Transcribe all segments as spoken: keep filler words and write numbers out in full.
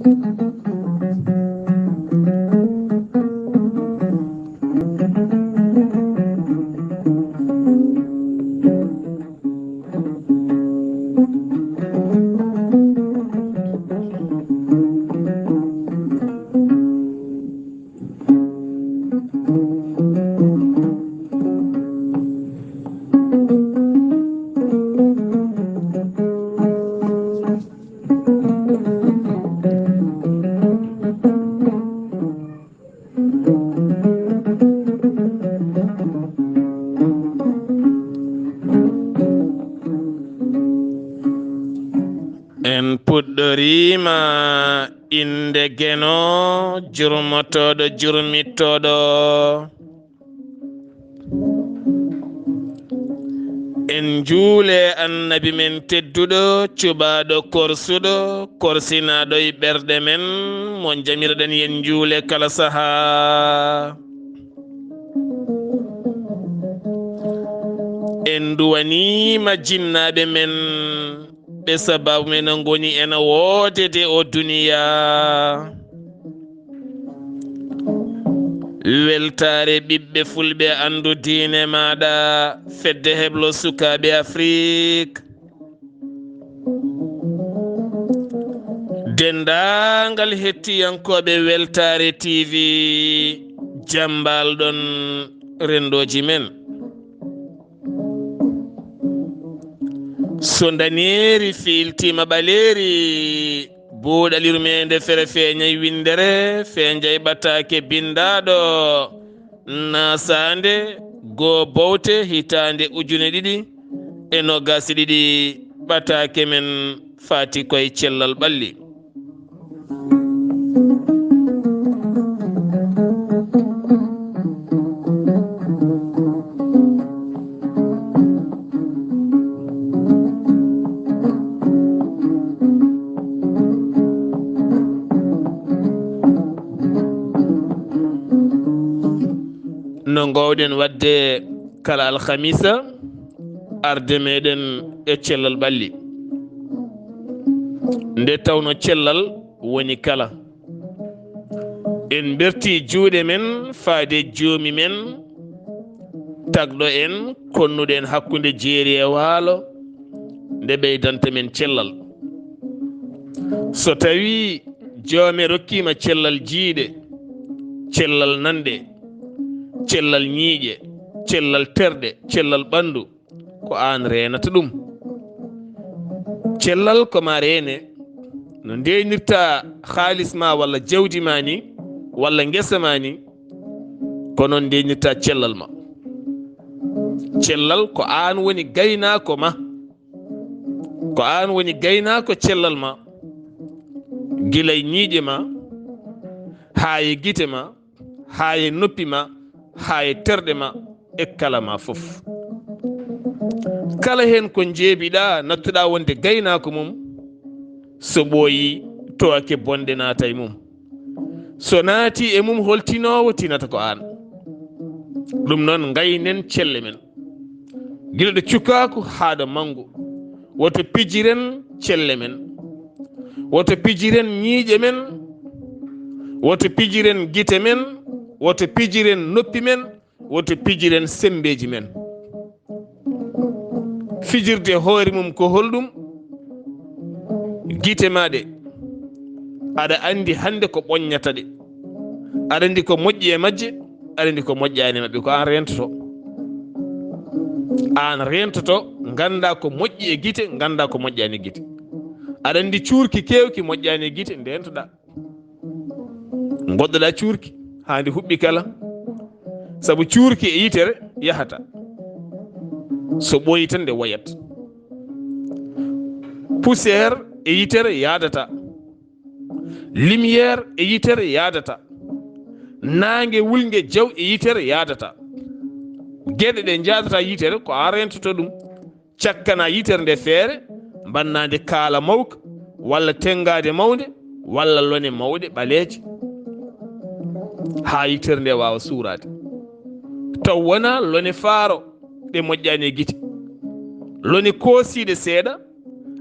En puɗɗoriima innde Geno, jurmotooɗo, jurmittooɗo. En njuule Annabi men tedduɗo, cuɓaaɗo korsuɗo, korsinaaɗo e ɓerɗe men, mo jamirɗen yen njuule kala sahaa. En nduwaniima jinnaaɓe men, ɓe sababu men ngoni ena woodede o duniyaa. Weltaare ɓiɓɓe fulɓe, anndu diine maaɗa, fedde heblo sukaaɓe Afrik. Denndaangal hettiyankooɓe Weltaare T V, jam mbaal-ɗon renndooji men. So ndaneeri fiiltiima ɓaleeri, buuɗal yurmeende fere feeñay winndere, feeñay ɓataake binndaaɗo, naasaande goo bowte hitaande ujune ɗiɗi e noogaas e ɗiɗi, ɓataake men faati koye cellal ɓalli. No ngoowɗen waɗde kala alhamisa, arde meɗen e cellal ɓalli. Nde tawno cellal woni kala. En mberti juuɗe men faade Joomi men, tagɗo en, konnuɗo en hakkunde jeeri e waalo, nde ɓeydanta men cellal. So tawii joome rokkiima cellal jiyɗe, cellal nanɗe, cellal ñiiƴe, cellal terɗe, cellal ɓanndu, ko aan reenata ɗum. Cellal ko ma reene, no ndeenirta haalis ma walla jawdi ma ni, walla ngesa ma ni, ko noon ndeenirta cellal ma. Cellal ko aan woni gaynaako ma. Ko aan woni gaynaako cellal ma, gila e ñiiƴe ma, haa e gite ma, haa e noppi ma, haa e terɗe ma, e kala ma fof. Kala heen ko njeebiɗaa, nattuɗaa wonde gaynaako mum, so ɓooyii, tooke bonɗe naata e mum. So naatii e mum, hol tinoowo tinata? Ko aan. Ɗum noon, ngaynen celle men. Gila ɗo cukaaku haa ɗo manngu. Woto pijiren celle men. Woto pijiren ñiiƴe men. Woto pijiren gite men. Woto pijiren noppi men. Woto pijiren semmbeeji men. Fijirde hoore mum ko holɗum? Gite ma ɗe, aɗa anndi hannde ko ɓoññata ɗe. Aɗa anndi ko moƴƴi e majje, aɗa anndi ko moƴƴaani e maɓɓe. Ko aan reentoto. Aan reentoto, nganndaa ko moƴƴi e gite, nganndaa ko moƴƴaani e gite. Aɗa anndi cuurki keewki moƴƴaani e gite, ndeentoɗaa. Ngoɗɗoɗaa cuurki haa ndi huɓɓi kala. Sabu cuurki e yitere yahata. So ɓooyi tan nde woyat. Poussière e yitere yaadata. Lumière e yitere yaadata. Naange wulnge jaw e yitere yaadata. Geɗe ɗe njaadata yitere ko aan reentoto ɗum. Cakkana yitere nde feere, mbanna nde kaala mawka, walla tenngaade mawnde, walla lone mawɗe ɓaleeje, haa yitere nde waawa suuraade. Taw wonaa lone faaro ɗe moƴƴaani e gite. Lone koosiiɗe seeɗa,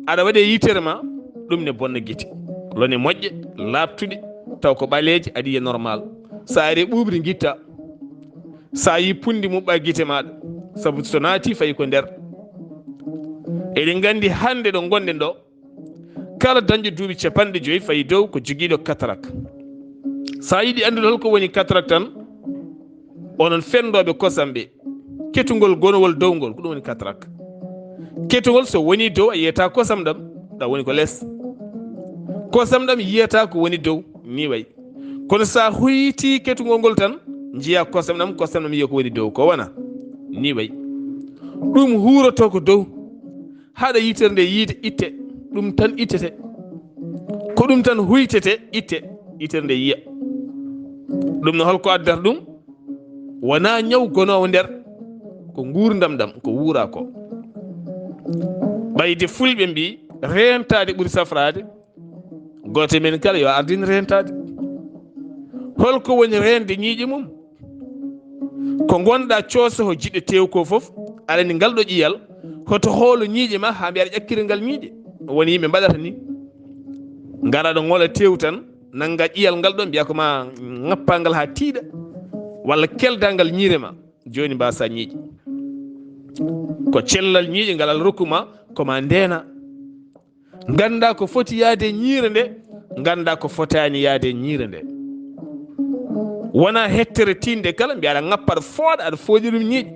aɗa waɗe yitere ma, ɗum ne bonna gite. Lone moƴƴe, laaɓtuɗe, taw ko ɓaleeje, aɗa yiya normal. Sa ari ɓuuɓri, ngitta. Sa yi pundi, muɓɓa gite maɗa. Sabu so naati, fayi ko nder. Eɗen nganndi hannde ɗo ngonɗen ɗo, kala dañɗo duuɓi capanɗe joyi fayi dow ko jogiiɗo katarak. Sa yiɗi anndude hol ko woni katarak tan, onon fenndooɓe kosam ɓe, ketungol gonowol dow ngol, ko ɗum woni katarak. Ketungol so woni dow, a yiyata kosam ɗam, ɗam woni ko les. Kosam ɗam yiyata ko woni dow, ni wayi. Kono sa hoyti ketungol ngol tan, njiya kosam ɗam, kosam ɗam yiya ko woni dow, ko wona? Ni wayi. Ɗum huuroto ko dow. Haɗa yitere nde yiide, itte. Ɗum tan ittete. Ko ɗum tan huytete, itte. Yitere nde yiya. Ɗum no holko addata ɗum? Wona ñaw gonoowo nder. Ko nguurndam ɗam, ko wuura ko. Ɓayde fulɓe mbi, reentaade ɓuri safraade. Gooto e men kala yo ardin reentaade. Holko woni reende ñiiƴe mum? Ko ngonɗa cooso ho jiɗɗo teew ko fof, aɗa anndi ngal ɗo ƴiyal, hoto hoolo ñiiƴe ma haa mbiya aɗa ƴakkira ngal ñiiƴe. Woni yimɓe mbaɗata ni. Ngara ɗo ngola teew tan, nannga ƴiyal ngal ɗo, mbiya ko ma ŋappa ngal haa tiiɗa, walla kelda ngal ñiire ma. Jooni mbasa ñiiƴe. Ko cellal ñiiƴe ngal Alla rokku ma, ko ma ndeena. Ngannda ko foti yaade e ñiire nde, ngannda ko fotaani yaade e ñiire nde. Wona hettere tiinde kala, mbiya aɗa ŋappa, aɗa fooɗa, aɗa fooɗi ɗum ñiiƴe.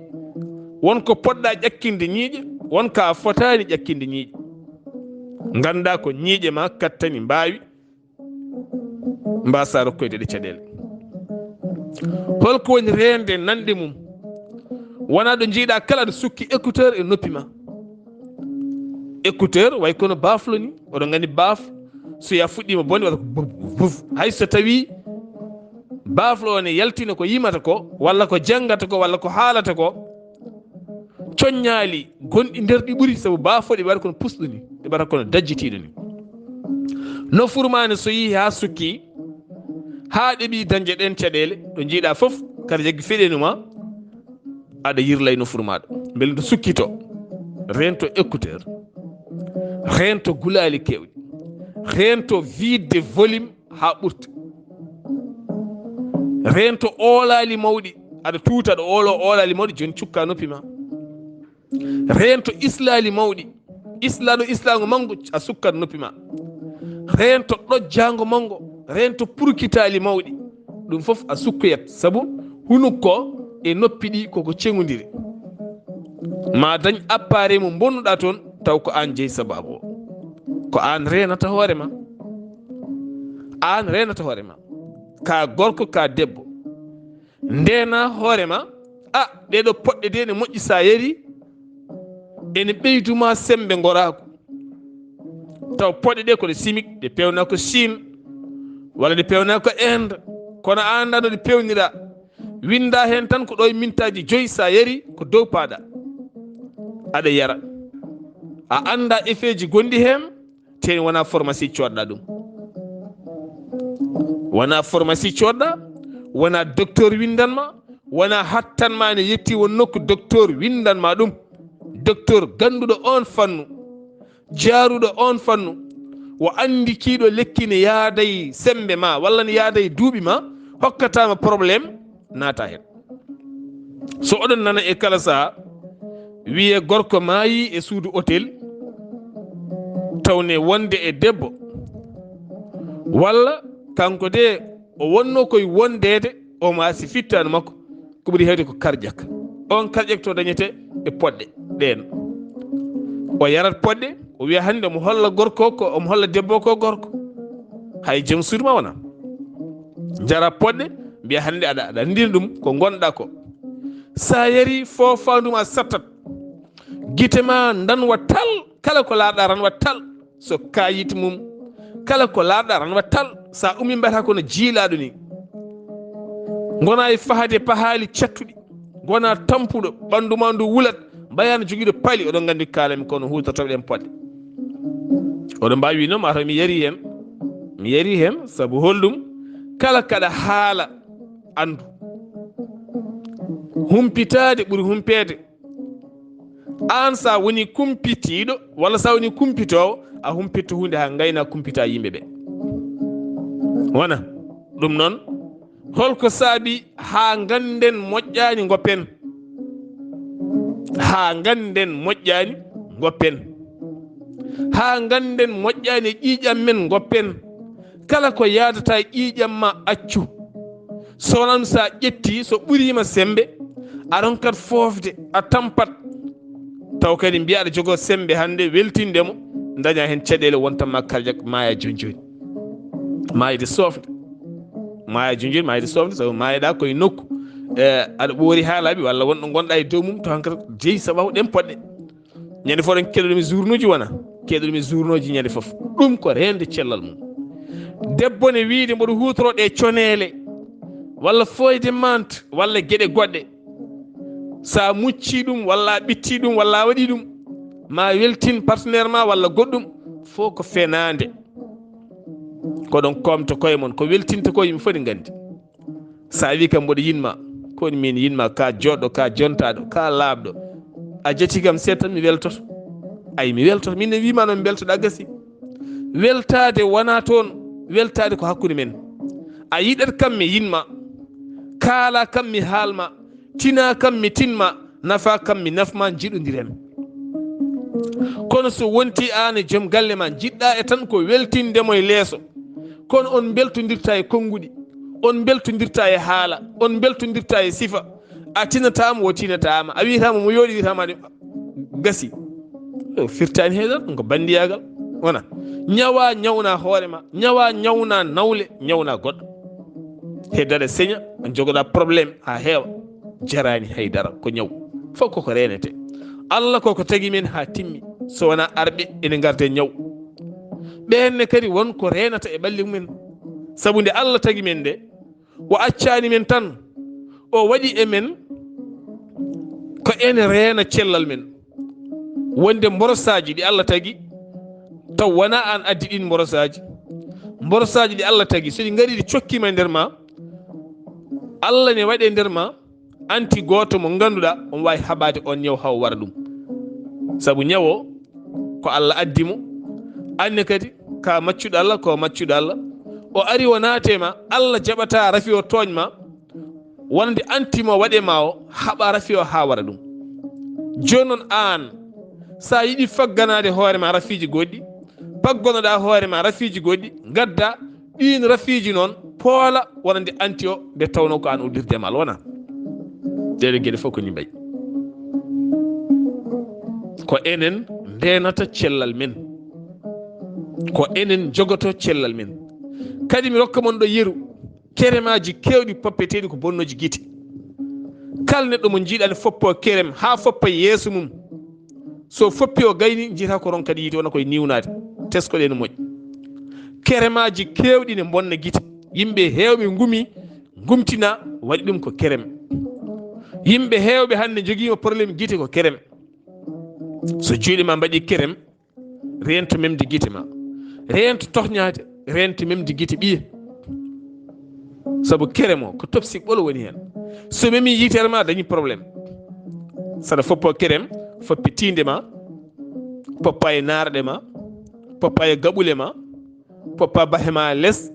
Won ko poɗɗa ƴakkinde ñiiƴe, won ka a fotaani ƴakkinde ñiiƴe. Ngannda ko ñiiƴe ma kattani mbaawi, mbasa rokkoyde ɗe caɗeele. Holko woni reende nanɗe mum? Wona ɗo njiiɗa kala aɗa sukki écouteur e noppi ma. Écouteur way kono baaflo ni. Oɗon nganndi baaflo, so ya fuɗɗiima bonde, waɗa ko buf, buf. Hay so tawi baaflo o ne yaltina ko yimata ko, walla ko janngata ko, walla ko haalata ko, coññaali gonɗi nder ɗi ɓuri, sabu baafo ɗi waɗa kono pusɗo ni, ɗi waɗa kono dajjitiiɗo ni. Nofuru ma ne so yii haa sukki, haa ɗeɓi dañde ɗen caɗeele, ɗo njiiɗa fof, kadi jaggi feɗenu ma, aɗa yirlay nofuru ma ɗo. Mbele ndu sukkito, reento écouteur, reento gulaali keewɗi, reento viide volume haa ɓurta. Reento oolaali mawɗi, aɗa tuuta, aɗa oolo oolaali mawɗi, jooni cukka noppi ma. Reento islaali mawɗi, islaaɗo islaango manngo, a sukkat noppi ma. Reento ɗojjaango manngo, reento purkitaali mawɗi, ɗum fof a sukkoyat, sabu hunukko e noppi ɗi koko ceŋondiri. Ma dañ appareil mo bonnuɗa toon, taw ko aan jeyi sababu o. Ko aan reenata hoore ma. Aan reenata hoore ma. Ka gorko, ka debbo. Ndeena hoore ma. A, ɗeɗo poɗɗe de ne moƴƴi, sa yari, ene ɓeydu ma sembe ngoraaku. Taw poɗɗe ɗe ko ɗe chimique, ɗe peewna ko Chine, walla ɗe peewna ko Inde. Kono a annda no ɗe peewnira. Winnda heen tan ko ɗo e mintaaji joyi, sa yari ko dow paaɗa. Aɗa yara. A annda effet ji gonɗi heen, tee wona pharmacie coodɗa ɗum. Wona pharmacie coodɗa, wona docteur winndan ma, wona hattan ma ne yetti won nokku docteur winndan ma ɗum. Docteur gannduɗo on fannu, jaaruɗo on fannu, o anndi kiiɗo lekki ne yaaday sembe ma, walla ne yaaday duuɓi ma, hokkatama problème, naata heen. So oɗon nana e kala saha, wiye gorko maayi e suudu hôtel, tawne wonde e debbo, walla kanko de o wonno koye wondeede, o maasi fittaandu makko, ko ɓuri heewde ko cardiaque. On cardiaque to dañete e poɗɗe ɗeen. O yarat poɗɗe, o wiya hannde omo holla gorko ko, omo holla debbo ko gorko. Hay joom suudu ma wona. Jara poɗɗe, mbiya hannde aɗa, aɗa anndina ɗum ko ngonɗa ko. Sa yari, foofaandu ma sattat. Gite ma ndanwa tal, kala ko laaɗa ranwa tal. So kayit mum, kala ko laaɗa ranwa tal. Sa ummi mbiyata kono jiilaaɗo ni. Ngona e fahade pahaali cattuɗi. Ngona tampuɗo, ɓanndu ma ndu wulat, mbayano jogiiɗo pali, oɗon nganndi kaalami kono huutortooɓe ɗen poɗɗe. Oɗon mbaawi wiide noon, mataw mi yari heen. Mi yari heen, sabu holɗum? Kala kaɗa haala, anndu. Humpitaade ɓuri humpeede. Aan sa woni kumpitiiɗo, walla sa woni kumpitoowo, a humpitto huunde haa ngayna kumpita yimɓe ɓe. Wona ɗum noon, holko saabi haa ngannden moƴƴaani ngoppen? Haa ngannden moƴƴaani ngoppen. Haa ngannden moƴƴaani e ƴiiƴam men ngoppen. Kala ko yaadata e ƴiiƴam ma accu. So wonaa ɗum, so a ƴetti, so ɓuriima semmbe, a ronkat foofde, a tampat. Taw kadi mbiya aɗa jogoo semmbe hannde weltinde mo, daña heen caɗeele, wonta ma cardiaque, maaya jooni jooni. Maayde soofde. Maaya jooni jooni, maayde soofde, sabu maayeɗa koye nokku, eh, aɗa ɓoori haa laaɓi, walla wonɗo ngonɗa e dow mum, to hankata jeyi sababu ɗen poɗɗe. Ñande fof ɗen keɗoɗomi journuji wona, keɗoɗomi journuji ñande fof. Ɗum ko reende cellal mum. Debbo ne wiide mboɗo huutoro ɗe coneele, walla fooyde mante, walla geɗe goɗɗe. Sa mucci ɗum, walla a ɓitti ɗum, walla a waɗi ɗum, ma weltin partenaire ma, walla goɗɗum, fof ko fenaande. Ko ɗon koomta koye mon, ko weltinta ko yimɓe fof ne nganndi. Sa wi kam mboɗo yinma, ko woni min yinma, ka joɗɗo, ka jontaɗo, ka laaɓɗo. A jati kam seeɗa tan mi weltoto. Ay, mi weltoto, min ne wima noon mi weltoɗa gasi. Weltade wona toon, weltade ko hakkunde men. A yiɗat kam mi yinma, kaala kam mi haalma, tina kam mi tinma, nafa kam mi nafma, jiɗodiren. Kono so wonti an e joom galle ma, jiɗɗa e tan ko weltinde mo e leeso. Kono on mbeltondirta e konnguɗi, on mbeltondirta e haala, on mbeltondirta e sifa. A tinataama, o tinataama. A wiyataama mo yooɗi, wiyataama de gasi. O firtaani haydara, ɗum ko banndiyagal. Wona. Ñawa, ñawna hoore ma. Ñawa, ñawna nawle, ñawna goɗɗo. He dara seña, on jogoɗa problème, ha heewa. Jaraani haydara, ko ñaw. Fof koko reenete. Allah koko tagi men ha timmi. So wona arɓe ene ngarde ñaw. Ɓeen ne kadi won ko reenata e ɓalli mumen. Sabu nde Allah tagi men nde, o accaani men tan. O waɗi e men ko ene reena cellal men. Wonde mborosaaji ɗi Allah tagi, taw wona an addi ɗin mborosaaji. Mborosaaji ɗi Allah tagi, so ɗi ngari ɗi cokkima e nder ma, Allah ne waɗe nder ma anti gooto mo ngannduɗaa on waawi haɓaade on ñaw haw wara ɗum. Sabu ñaw o ko Allah addi mo. Anne kadi ka maccuɗo Allah, ko maccuɗo Allah. O ari o naate ma, Allah jaɓata rafi o tooñ ma. Wonande anti mo waɗe ma o, haɓa rafi o haa wara ɗum. Jooni noon aan, sa yiɗi fagganaade hoore ma rafiiji goɗɗi, paggonoɗa hoore ma rafiiji goɗɗi, ngadda ɗiin rafiiji noon, poola wonande anti o, nde tawno ko aan udditde ma, alwona. Ɗeɗe geɗe fof ko ni mbayi. Ko enen ndenata cellal men. Ko enen jogoto cellal men. Kadi mi rokka mon ɗo yeru. Keremaji kewɗi poppeteɗi ko bonnoji gite. Kala neɗɗo mo jiiɗa ne foppo kerem ha foppa yeeso mum. So foppi o gayni, jiita ko ronkata yiite, wona koye niwnade. Teskoɗe no moƴƴi. Keremaji kewɗi ne bonna gite. Yimɓe hewɓe ngumi, ngumtina, waɗi ɗum ko kerem. Yimɓe hewɓe hannde jogiima problème gite ko kerem. So juuɗe ma mbaɗi kerem, reento memde gite ma. Reento tohñaade, reento memde gite ɓiye. Sabu kerem o, ko toxique ɓolo woni heen. So memi yitere ma, dañi problème. Saɗa foppo kerem, foppi tiinde ma, poppa e naarɗe ma, poppa e gaɓule ma, poppa bahe ma les,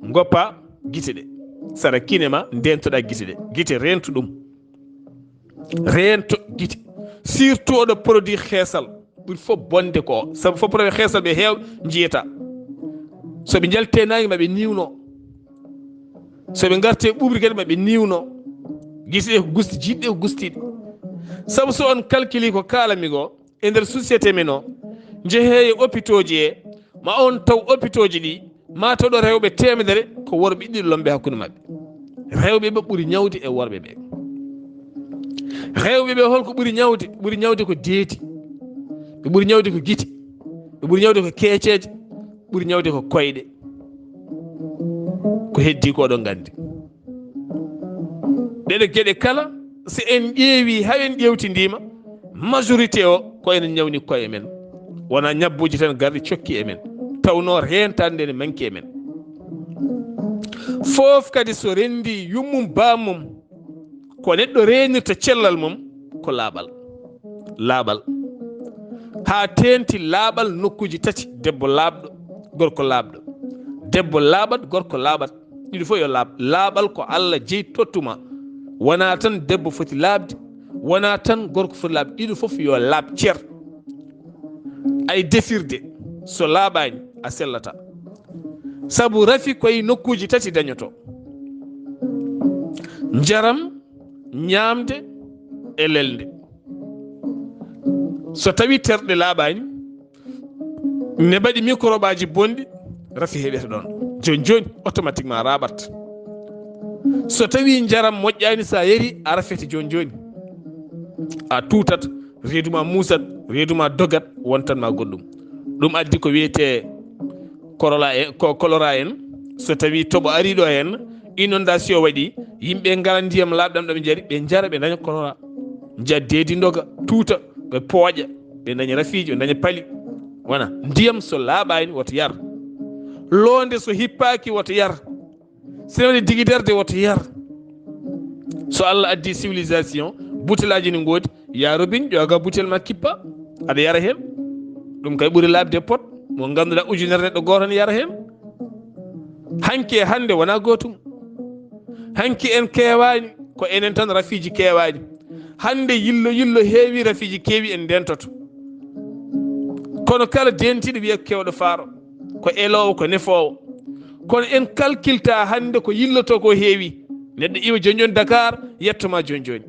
ngoppa gite ɗe. Saɗa kine ma, ndentoɗa gite ɗe. Gite reento ɗum. Reento gite. Surtout oɗo produit xeesal. Ɓuri fof bonde ko o. Sabu fof produit xeesal ɓe heew njiyata. So ɓe njalti e naange ma ɓe niwno. So ɓe ngarti e ɓuuɓri kadi ma ɓe niwno. Gite ɗe ko gusti, jiiɗe ɗe ko gustiiɗe. Sabu so on calculi ko kaalami ko, e nder société men o, njehee e hôpitaux ji he, ma on taw hôpitaux ji ɗi, ma taw ɗo rewɓe teemedere, ko worɓe ɗiɗi lombe hakkunde maɓɓe. Rewɓe ɓe ɓuri ñawde e worɓe ɓe. Rewɓe ɓe holko ɓuri ñawde? Ɓuri ñawde ko deedi. Ɓe ɓuri ñawde ko gite. Ɓe ɓuri ñawde ko keeceeje. Ɓuri ñawde ko koyɗe. Ko heddi ko oɗon nganndi. Ɗeɗe geɗe kala, so en ƴeewi, hay en ƴeewtindiima, majorité o ko enen ñawni koye men. Wona ñabbuuji tan garɗi cokki e men. Tawnoo reentaade nde ne manki e men. Fof kadi so renndi yummum bammum, ko neɗɗo reenirta cellal mum, ko laaɓal. Laaɓal. Haa teenti laaɓal nokkuuji tati, debbo laaɓɗo, gorko laaɓɗo. Debbo laaɓat, gorko laaɓat. Ɗiɗo fof yo laaɓ. Laaɓal ko Allah jeyi tottuma. Wonaa tan debbo foti laaɓde, wonaa tan gorko foti laaɓde. Ɗiɗo fof yo laaɓ cer. Ay defirde, so laaɓaani, a sellataa. Sabu rafi koye nokkuuji tati dañoto. Njaram, ñaamde e lelnde. So tawii terɗe laaɓaani, ne mbaɗi microbe aji bonɗi, rafi heɓete ɗoon. Jooni jooni, automatiquement raaɓat. So tawii njaram moƴƴaani, so a yari, a rafete jooni jooni. A tuutat, reedu ma muusat, reedu ma dogat, wontan ma goɗɗum. Ɗum addi ko wiyetee korola en, ko kolora en. So tawii toɓo arii ɗo en, inondation waɗi, yimɓe ngala ndiyam laaɓɗam ɗo ɓe njari, ɓe njara, ɓe ndaña kolora. Njiya deedi ndoga, tuuta, ɓe pooƴa, ɓe ndaña rafiiji, ɓe ndaña pali. Wona ndiyam so laaɓaani, woto yar. Loonde so hippaaki, woto yar. Sene waɗi digiderde, woto yar. So Allah addi civilisation, butelaaji ne ngoodi, yaa robin, ƴooga butel ma kippa, aɗa yara heen. Ɗum kay ɓuri laaɓde pot, mo ngannduɗaa ujunere neɗɗo gooto ne yara heen. Hanki e hannde wonaa gootum. Hanki en keewaani, ko enen tan rafiiji keewaani. Hannde yillo yillo heewi, rafiiji keewi, en ndeentoto. Kono kala deentiiɗo wiya kewɗo faaro, ko eloowo, ko nefoowo. Kono en kalkilta hannde ko yilloto ko heewi. Neɗɗo iwa jooni jooni Dakar, yettoma jooni jooni.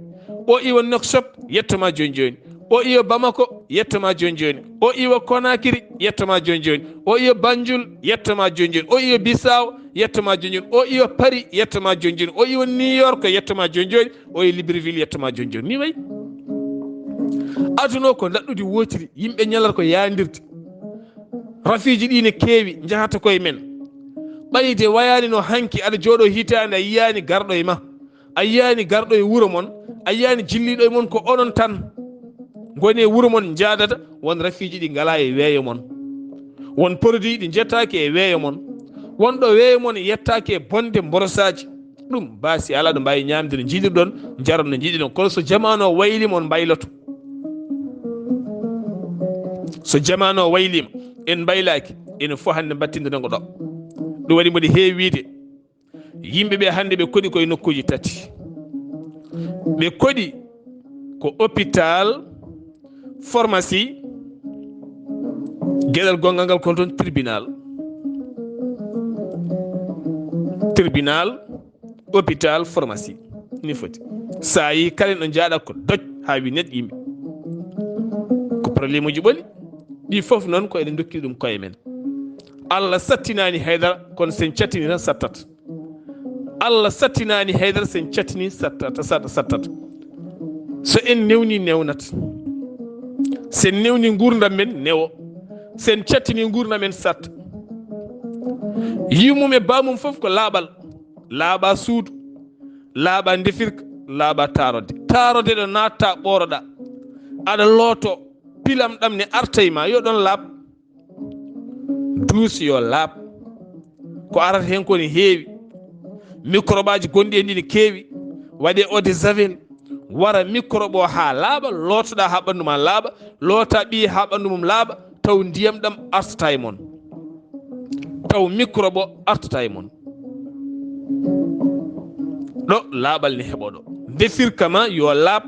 O iwa Nouakchott, yettoma jooni jooni. O iwa Bamako, yettoma jooni jooni. O iwa Conakry, yettoma jooni jooni. O iwa Banjul, yettoma jooni jooni. O iwa Bissau, yettoma jooni jooni. O iwa Paris, yettoma jooni jooni. O iwa New York, yettoma jooni jooni. O iwa Libreville, yettoma jooni jooni. Ni wayi. Aduna o ko ndaɗɗudi wootiri, yimɓe ñalata ko yaandirde. Rafiiji ɗi ne keewi, njahata koye men. Ɓayde wayaani no hanki, aɗa jooɗo hitaande, a yiyaani garɗo e ma. A yiyaani garɗo e wuro mon, a yiyaani jilliiɗo e mon, ko onon tan ngoni e wuro mon njaadata, won rafiiji ɗi ngalaa e weeyo mon. Won produit ɗi njettaaki e weeyo mon. Won ɗo weeyo mon yettaaki e bonde mborosaaji. Ɗum baasi alaa ɗo mbaawi ñaamde no njiɗirɗon, njaron no njiɗirɗon. Kono so jamaanu o wayliima, on mbayloto. So jamaanu o wayliima, en mbaylaaki, enen fof hannde mbattindiren ko ɗo. Ɗum waɗi mboɗo heewi wiyde, yimɓe ɓe hannde ɓe koɗi koye nokkuuji tati. Ɓe koɗi ko hôpital, pharmacie, geɗal gonngal ngal ko toon tribunal. Tribunal, hôpital, pharmacie. Ni foti. So a yii kala no njaaɗa ko doj haa wi net yimɓe. Ko problème uji ɓoli. Ɗi fof noon ko eɗen ndokki ɗum koye men. Allah sattinaani haydara, kono sen cattini tan sattat. Allah sattinaani haydara, sen cattini sattat, sattat, sattat. So en newni newnat. Sen newni nguurndam men newo. Sen cattini nguurndam men satta. Yummum e baamum fof ko laaɓal. Laaɓa suudu, laaɓa ndefirka, laaɓa taarode. Taarode ɗo naatta ɓooroɗa. Aɗa looto, pilam ɗam ne arta e ma, yo ɗon laaɓ. Duus yo laaɓ. Ko arata heen ko ne heewi. Microbe aji gonɗi heen ɗi ne keewi. Waɗe eau de javel. Wara microbe o haa laaɓa, lootoɗa haa ɓanndu ma laaɓa, loota ɓiye haa ɓanndu mum laaɓa, taw ndiyam ɗam artata e mon. Taw microbe o artata e mon. Ɗo laaɓal ne heɓo ɗo. Ndefirka ma yo laaɓ,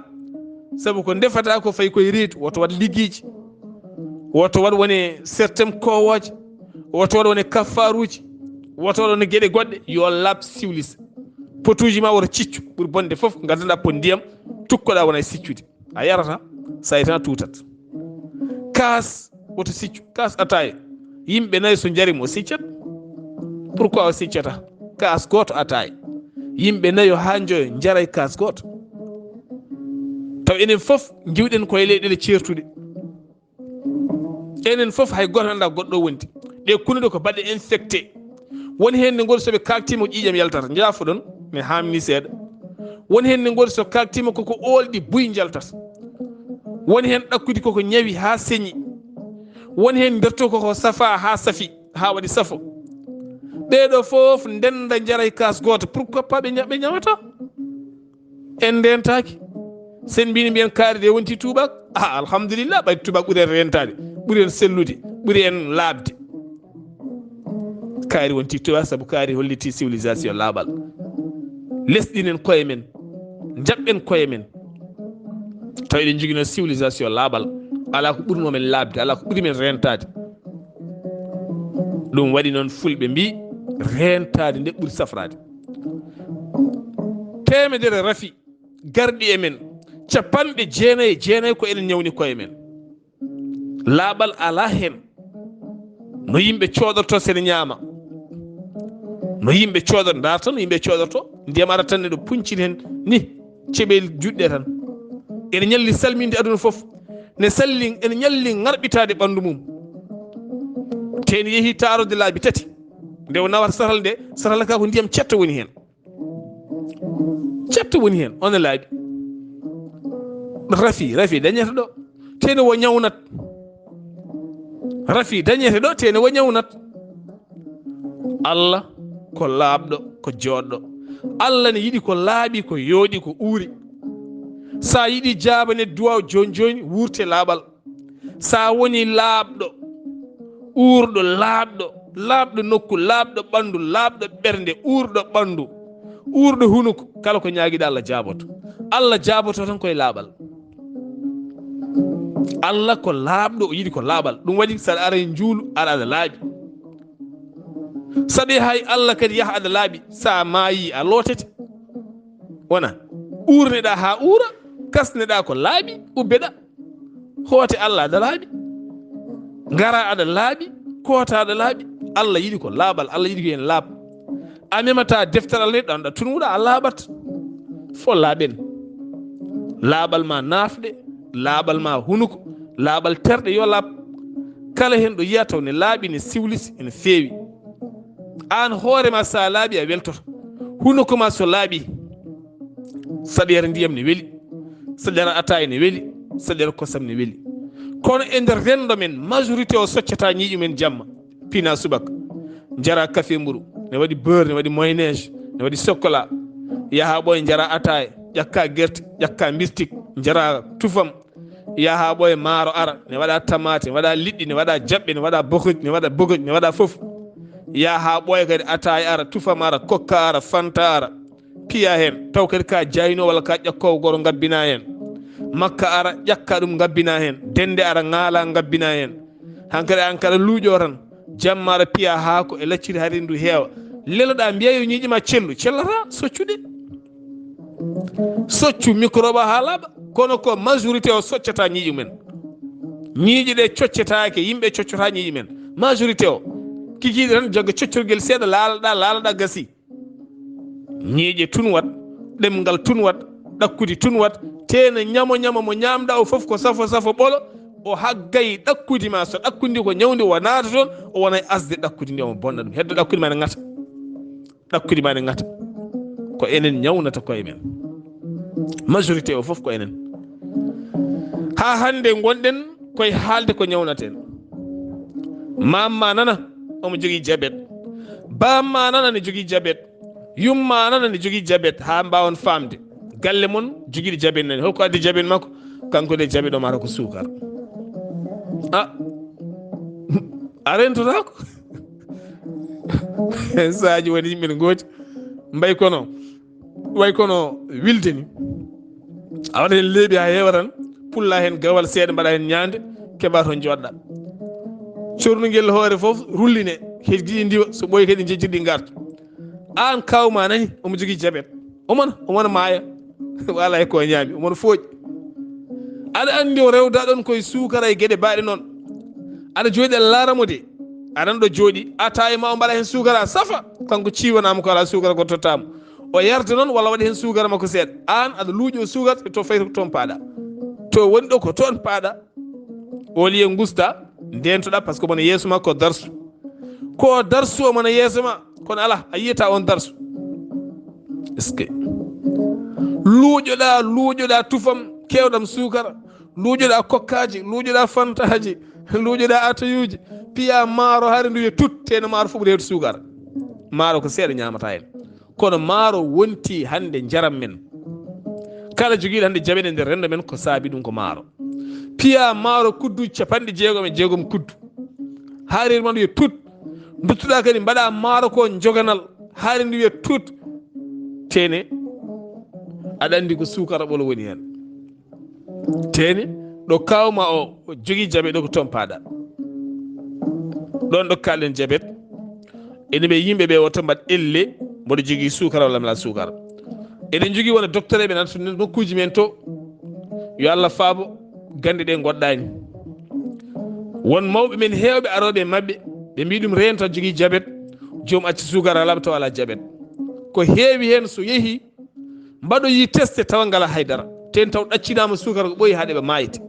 sabu ko ndefata ko fayi koye reedu, woto waɗ liggiiji, woto waɗ wone sertem kowooje, woto waɗ wone kaffaruuji, woto waɗ wone geɗe goɗɗe, yo laaɓ siwlis. Potuuji ma woto ciccu, ɓuri bonde fof ko ngaddanɗa pot ndiyam, cukkoɗa wona e siccude. A yarata, so a yi tan a tuutat. Kaas, woto siccu, kaas ataaya. Yimɓe nayo so njari mo siccat. Pourquoi o siccata? Kaas gooto ataaya. Yimɓe nayo haa njoyo njaray kaas gooto. Taw enen fof ngiwɗen koye leyɗeele ceertuɗe. Enen fof hay gooto anndaa goɗɗo wondi. Ɗe kunuɗe ko baɗɗe infecté. Woni heen ne ngoodi so ɓe kaaktiima ko ƴiiƴam yaltata. Njaafoɗon, mi haamni seeɗa. Woni heen ne ngoodi so kaaktiima koko oolɗi buy njaltata. Woni heen ɗakkudi koko ñawi haa señi. Woni heen nder to koko safa haa safi, haa waɗi safo. Ɓeeɗo fof ndennda njaray kaas gooto. Pourquoi pas ɓe ña-, ɓe ñawata? En ndentaaki. Sen mbini mbiyen kaari de wonti tuubaak. Ah, alhamdulillah, ɓay tuubaak ɓuri en rentaade, ɓuri en sellude, ɓuri en laaɓde. Kaari wonti tuwa sabu kaari holliti civilisation laaɓal. Lesɗinen koye men, jaɓɓen koye men. Tawi eɗen jogino civilisation laaɓal. Alaa ko ɓurno men laaɓde, alaa ko ɓuri men rentaade. Ɗum waɗi noon fulɓe mbi, rentaade nde ɓuri safraade. Teemedere rafi garɗi e men, capanɗe jeenayi e jeenayi ko eɗen ñawni koye men. Laaɓal alaa heen. No yimɓe coodorto sene ñaama. No yimɓe coodor, ndaarta no yimɓe coodorto. Ndiyam ara tan neɗɗo puncin heen ni, ceɓel juɗɗe tan. Ene ñalli salminde aduna fof. Ne salli, ene ñalli ŋarɓitaade ɓanndu mum. Te ne yehi taarode laabi tati. Nde o nawata saral nde, saral ka ko ndiyam cetto woni heen. Cetto woni heen, on e laabi. Rafi, rafi dañete ɗo, tene wo ñawnat. Rafi dañete ɗo, tene wo ñawnat. Allah ko laaɓɗo, ko jooɗɗo. Allah ne yiɗi ko laaɓi, ko yooɗi, ko uuri. Sa yiɗi jaabane duwaw jooni jooni, wurte laaɓal. Sa woni laaɓɗo, uurɗo, laaɓɗo, laaɓɗo nokku, laaɓɗo ɓanndu, laaɓɗo ɓernde, uurɗo ɓanndu, uurɗo hunuko, kala ko ñaagiɗa Allah jaaboto. Allah jaaboto tan koye laaɓal. Allah ko laaɓɗo, o yiɗi ko laaɓal. Ɗum waɗi saɗa ara e njuulu, aɗa aɗa laaɓi. Saɗi hay Allah kadi yaha aɗa laaɓi, sa maayi a lootete. Wona uurneɗa haa uura, kasneɗa ko laaɓi, ubbeɗa. Hoote Allah aɗa laaɓi. Ngara aɗa laaɓi, koota aɗa laaɓi. Allah yiɗi ko laaɓal, Allah yiɗi ko en laaɓ. A memata deftere Allah nde ɗanɗa tunuɗa a laaɓat. Fo laaɓen. Laaɓal ma naafɗe, laaɓal ma hunuko, laaɓal terɗe yo laaɓ. Kala heen ɗo yiya taw ne laaɓi, ne siwliti, ene feewi. Aan hoore ma sa laaɓi a weltoto. Hunuko ma so laaɓi, saɗa yara ndiyam ne weli, saɗa yara ataaya ne weli, saɗa yara kosam ne weli. Kono e nder renndo men, majorité o soccata ñiiƴu men jamma, pina subaka. Njara kafe mburu, ne waɗi beurre, ne waɗi mayonnaise, ne waɗi chocolat. Yaha ɓooya njara ataaya, ƴakka gerte, ƴakka bistik, njara tufam. Yaha ɓooya maaro ara, ne waɗa tamaate, ne waɗa liɗɗi, ne waɗa jaɓɓe, ne waɗa bogoj, ne waɗa bogoj, ne waɗa fof. Yaha ɓooya kadi ataaya ara, tufam ara, kokka ara, fanta ara. Piya heen, taw kadi ka jayno walla ka ƴakkowo goro ngabbina heen. Makka ara, ƴakka ɗum ngabbina heen. Dende ara, ŋaala ngabbina heen. Hankadi an kala luuƴo tan, jamma ara piya haako e lacciri hari ndu heewa. Leloɗa mbiya yo ñiiƴe ma cellu, cellata soccude. Soccu microbe haa laaɓa, kono ko majorité o soccata ñiiƴe men. Ñiiƴe ɗe coccetaake, yimɓe coccota ñiiƴe men. Majorité o, kikiiɗe tan jagga coccorgel seeɗa, laalaɗa, laalaɗa gasi. Ñiiƴe tun wat, ɗemngal tun wat, ɗakkudi tun wat, teena ñamo ñamo mo ñaamɗa o fof ko safo safo ɓolo, o haggay ɗakkudi ma, so ɗakkudi ko ñawndi o naata toon, o wona e asde ɗakkudi ndi omo bonna ɗum, heddo ɗakkudi ma ne ŋata. Ɗakkudi ma ne ŋata. Ko enen ñawnata koye men. Majorité o fof ko enen. Haa hannde ngonɗen koye haalde ko ñawnaten. Maam ma nana omo jogii jabet. Baam ma nana ne jogii jabet. Yumma nana ne jogii jabet haa mbaawon faamde. Galle mon jogiiɗo jabet nani. Holko addi jabet makko? Kanko de jabet o mata ko suukar. A, a rentotaako. Saaji woni yimɓe ne ngooti. Mbay kono, way kono wilde ni. A waɗa heen leeɓi haa heewa tan, pulla heen gawal seeɗa, mbaɗa heen ñaande, keɓa toon joɗɗa. Cornugel hoore fof, rulline, heddi ndiwa, so ɓooyi kadi njejjirɗi ngarta. Aan kaaw ma nani, omo jogii jabet. Omo na, omo na maaya. Wala e ko ñaami, omo na fooƴi. Aɗa anndi o rewda ɗon koye suukara e geɗe baaɗe noon. Aɗa jooɗi aɗa laara mo de. Aɗa ɗo jooɗi, a tawi ma o mbaɗa heen suukara safa. Kanko ciwanaama ko alaa suukara ko tottaama. O yarda noon walla waɗa heen suukara makko seeɗa. Aan aɗa luuƴo suukara to fayti ko toon paaɗa. To woni ɗo ko toon paaɗa. Au lieu ngusta, ndentoɗa, parce que omo na yeeso ma ko darsu. Ko darsu omo na yeeso ma, kono alaa, a yiyata on darsu. Est-ce que? Luuƴoɗa, luuƴoɗa tufam, kewɗam suukara. Luuƴoɗa kokkaaji, luuƴoɗa fantaaji, luuƴoɗa atayuuji. Piya maaro hari ndu yo tut, teno maaro fof ɓuri heewde suukara. Maaro ko seeɗa ñaamata heen. Kono maaro wonti hannde njaram men. Kala jogiiɗo hannde jaɓene nder renndo men ko saabi ɗum ko maaro. Piya maaro kuddu capanɗe jeegom e jeegom kuddu. Haarir man yo tut. Nduttuɗaa kadi mbaɗa maaro ko joganal, haari ndi wiya tut. Teene, aɗa anndi ko suukara ɓolo woni heen. Teene, ɗo kawma o, o jogii jabet ɗo ko toon paaɗa. Ɗoon ɗo kaalɗen jabet, ene ɓe yimɓe ɓe wota mbaɗ elle, mboɗo jogii suukara walla mi alaa suukara. Eɗen jogii wona docteur ɓe nan so nokkuuji men to, yo Allah faabo, gannde ɗe ngoɗɗaani. Won mawɓe men heewɓe arooɓe e maɓɓe, ɓe mbii ɗum reento jogii jabet, joom acci suukara alaa taw alaa jabet. Ko heewi heen so yehi, mbaɗoyi teste tawa ngala haydara. Ten taw ɗaccinaama suukara ko ɓooyi haa ɗeɓa maayde.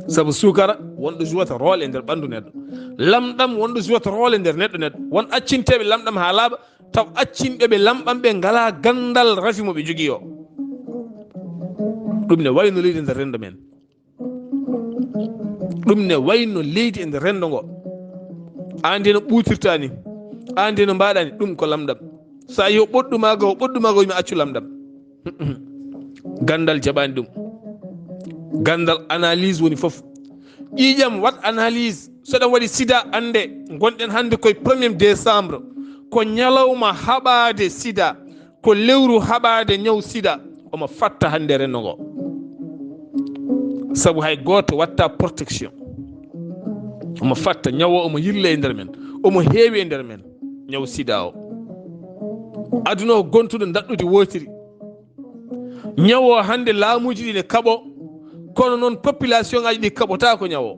Sabu suukara wonɗo jouwata rôle e nder ɓanndu neɗɗo. Lamɗam wonɗo jouwata rôle e nder neɗɗo neɗɗo. Won accinteeɓe lamɗam haa laaɓa, taw accinɓe ɓe lamɗam ɓe ngala ganndal rafi mo ɓe jogii o. Ɗum ne wayno leydi nder renndo men. Ɗum ne wayno leydi e nder renndo ngo. Aan de no ɓuutirta ni, aan de no mbaɗa ni, ɗum ko lamɗam. So a yi o ɓoɗɗu ma go, o ɓoɗɗu ma go, mi accu lamɗam. Ganndal jaɓaani ɗum. Ganndal analyse woni fof. Ƴiiƴam, waɗ analyse. So ɗen waɗi sida, annde, ngonɗen hannde koye premier décembre. Ko ñalawma haɓaade sida. Ko lewru haɓaade ñaw sida. Omo fatta hannde renndo ngo. Sabu hay gooto watta protection. Omo fatta ñaw o, omo yirle e nder men. Omo heewi e nder men. Ñaw sida o. Aduna o gontuɗo daɗɗudi wootiri. Ñaw o hannde laamuuji ɗi ne kaɓo, kono noon population ngaji ɗi kaɓotaako ñaw o.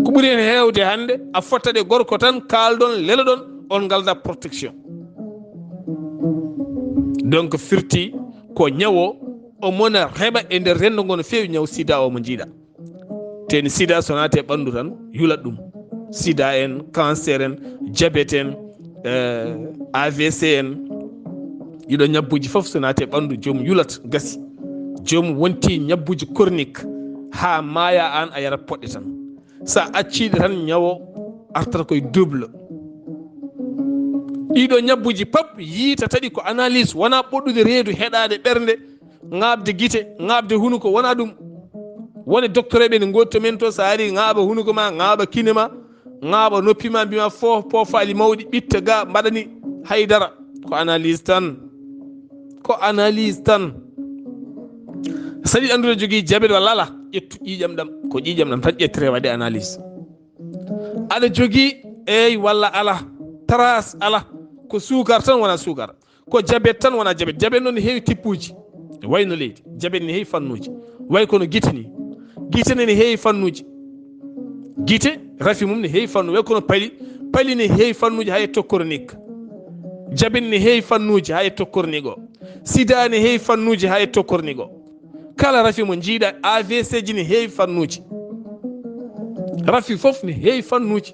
Ko ɓuri heen heewde hannde, a fottat e gorko tan, kaalɗon, leloɗon, on ngalda protection. Donc firti ko ñaw o, omo na heɓa e nder renndo ngo no feewi ñaw sida o mo njiiɗa. Ten sida so naati e ɓanndu tan, yulat ɗum. Sida en, cancer en, diabète en, eh, A V C en. Ɗiɗo ñabbuuji fof so naati e ɓanndu, joom yulat, gasi. Joom wonti ñabbuuji chronique, haa maaya aan a yarat poɗɗe tan. Sa acciiɗe tan, ñaw o artata koye double. Ɗiɗo ñabbuuji pap yiitata ɗi ko analyse, wona ɓoɗɗude reedu, heɗaade ɓernde, ŋaaɓde gite, ŋaaɓde hunuko, wona ɗum. Wone docteur ɓe ne ngoodi to men to, so a ari ŋaaɓa hunuko ma, ŋaaɓa kine ma, ŋaaɓa noppi ma, mbiya ma fo-, poofaali mawɗi, ɓitta ga, mbaɗani haydara. Ko analyse tan. Ko analyse tan. Saɗi anndude jogii jabet walla alaa, ƴettu ƴiiƴam ɗam. Ko ƴiiƴam ɗam tan ƴettete waɗe analyse. Aɗa jogii, eey walla alaa, trace alaa. Ko suukar tan wona suukar. Ko jabet tan wona jabet. Jabet noon ne heewi tippuuji. Wayno leydi. Jabet ne heewi fannuuji. Way kono gite ni. Gite ne, ne heewi fannuuji. Gite, rafi mum ne heewi fannu. Way kono pali. Pali ne heewi fannuuji haa yetto chronique. Jabet ne heewi fannuuji haa yetto chronique o. Sida ne heewi fannuuji haa yetto chronique o. Kala rafi mo njiiɗa, A V C ji ne heewi fannuuji. Rafi fof ne heewi fannuuji.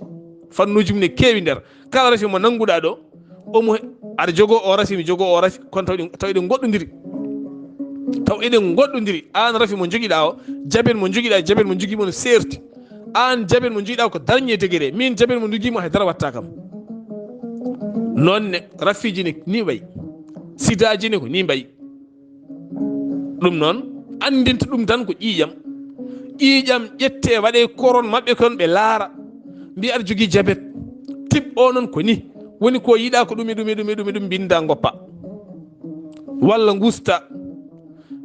Fannuuji mum ne keewi nder. Kala rafi mo nannguɗaa ɗo, omo, aɗa jogoo o rafi, mi jogoo o rafi, kono taw ɗi, taw eɗen ngoɗɗondiri. Taw eɗen ngoɗɗondiri. Aan rafi mo njogiɗaa o, jabet mo njogiɗaa, jabet mo njogii mo no seerti. Aan jabet mo njogiɗaa ko dernier degré. Min jabet mo njogii mo hay dara watta kam. Noon ne, rafiiji ne ni mbayi. Sidaaji ne ko ni mbayi. Ɗum noon, anndinta ɗum tan ko ƴiiƴam. Ƴiiƴam ƴette waɗe koron maɓɓe kon ɓe laara. Mbiya aɗa jogii jabet. Tip o noon ko ni. Woni ko yiɗaa ko ɗum e ɗum e ɗum e ɗum e ɗum mbinnda ngoppa. Walla ngusta.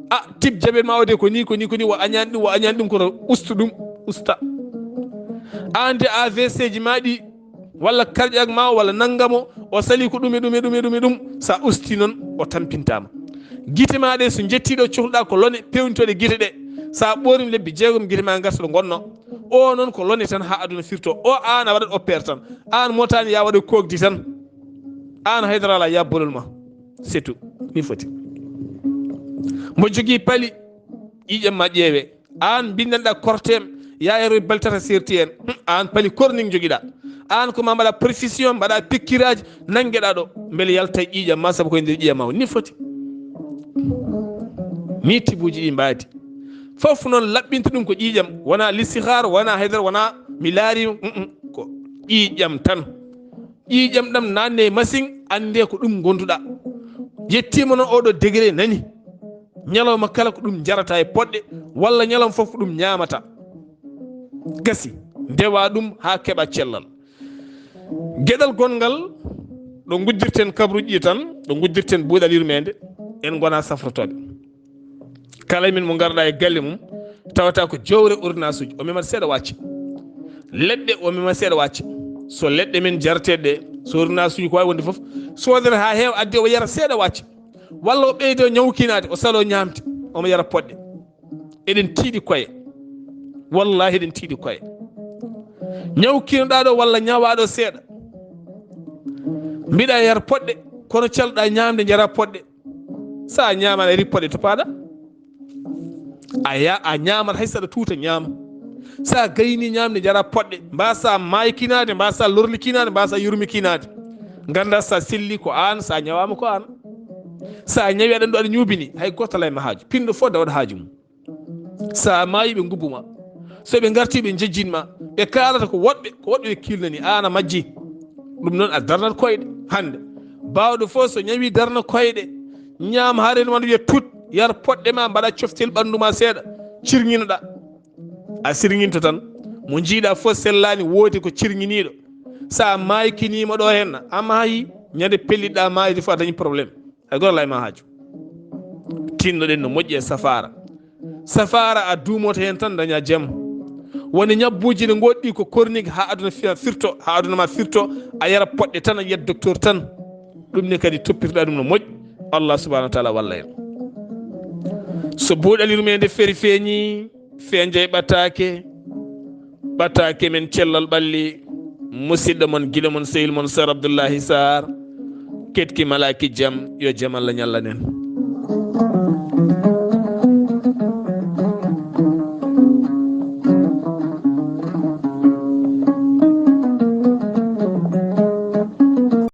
A tip jabet ma o de ko ni, ko ni, ko ni, wa añaani ɗum, wa añaani ɗum kono ustu ɗum, usta. Aan de A V C ji ma ɗi walla cardiaque ma o, walla nanngam o, o sali ko ɗum e ɗum e ɗum e ɗum e ɗum, sa usti noon, o tampintaama. Gite ma ɗe, so njettii ɗo cohluɗaa ko lone, peewnitooɗe gite ɗe, sa ɓoorim lebbi jeegom, gite ma ngarta ɗo ngonnoo. O noon ko lone tan haa aduna firtoo. O aan a waɗat opère tan. Aan motaani ya waɗa koogdi tan. Aan haydara alaa ya bolol ma. C'est tout. Ni foti. Mbo jogii pali, ƴiiƴam ma ƴeewe. Aan mbinndanɗaa kortem, yaa yero bali tata serti en. Hmm, aan pali korning njogiɗaa. Aan ko ma mbaɗa perfusion, mbaɗa pikkiraaji, nanngeɗaa ɗo. Mbele yalta e ƴiiƴam ma, sabu ko e nder ƴiiƴam ma woni. Ni foti. Ni tibuuji ɗi mbaadi. Fof noon laɓɓinta ɗum ko ƴiiƴam. Wona listihar, wona haydara, wona mi laari, mm, mm, ko ƴiiƴam tan. Ƴiiƴam ɗam naanne e masiŋ, annde ko ɗum ngonduɗaa. Yettiima noon oɗo degré nani. Ñalawma kala ko ɗum jarata e poɗɗe, walla ñalawma fof ko ɗum ñaamata. Gasi, Ndewa ɗum haa keɓa cellal. Geɗal gonngal, ɗo nguddirten kabruuji ɗi tan, ɗo nguddirten buuɗal yurmeende, en ngona safrotooɓe. Kala e men mo ngarɗa e galle mum, tawata ko jowre ordonnance uji, o memat seeɗa wacce. Leɗɗe, o memat seeɗa wacce. So leɗɗe men jarateeɗe ɗe, so ordonnance uji ko wawi wonde fof, sodere haa heewa, adde o yara seeɗa wacce. Walla o ɓeydo ñawkinaade, o salo ñaamde, omo yara poɗɗe. Eɗen tiiɗi koye. Wallahi eɗen tiiɗi koye. Ñawkinoɗa ɗo walla ñawaɗo seeɗa. Mbiɗa yar poɗɗe, kono calɗa ñaamde jara poɗɗe. Sa ñaamani a yari poɗɗe to paɗa. A ya, a ñaamat hay saɗa tuuta ñaama. Sa gayni ñaamde jara poɗɗe, mbasa maykinaade, mbasa lorlikinaade, mbasa yurmikinaade. Ganda sa selli ko an, sa ñawama ko an. Sa ñawi aɗa ɗo aɗa ñubini, hay goto alay ma haaju. Pinɗo fof dawaɗa haaju mum. Sa maayi ɓe ngubbu ma. So ɓe ngarti ɓe jejjin ma. Ɓe kaalata ko woɗɓe, ko woɗɓe ɓe kilnani. An a majji. Ɗum noon a darnat koyɗe hannde. Baawɗo fof so ñawi darna koyɗe. Ñaam haa reenu ma wiya tut. Yar poɗɗe ma mbaɗa coftel ɓanndu ma seeɗa. Cirŋinoɗa. A sirŋinto tan. Mo njiiɗa fof sellaani woodi ko cirŋiniiɗo. Sa maykiniima ɗo henna. A maayi ñande pelliɗɗa maayde fof a dañi problème. Hay goto alay ma haaju. Tinnoɗen no moƴƴi e safaara. Safaara a duumoto heen tan daña jam. Woni ñabbuuji ne ngoɗɗi ko kornik haa aduna fi-, firto, haa aduna ma firto, a yara poɗɗe tan, a yiyat docteur tan. Ɗum ne kadi toppitoɗa ɗum no moƴƴi. Allah subhanahu wa taala walla en. So buuɗal yurmeende feri feeñi, fenjay ɓataake, ɓataake men cellal ɓalli, musidɗo mon, giɗo mon, sehil mon, Sar Abdullahi Sar, ketki malaki jam, yo jam Allah ñallanen.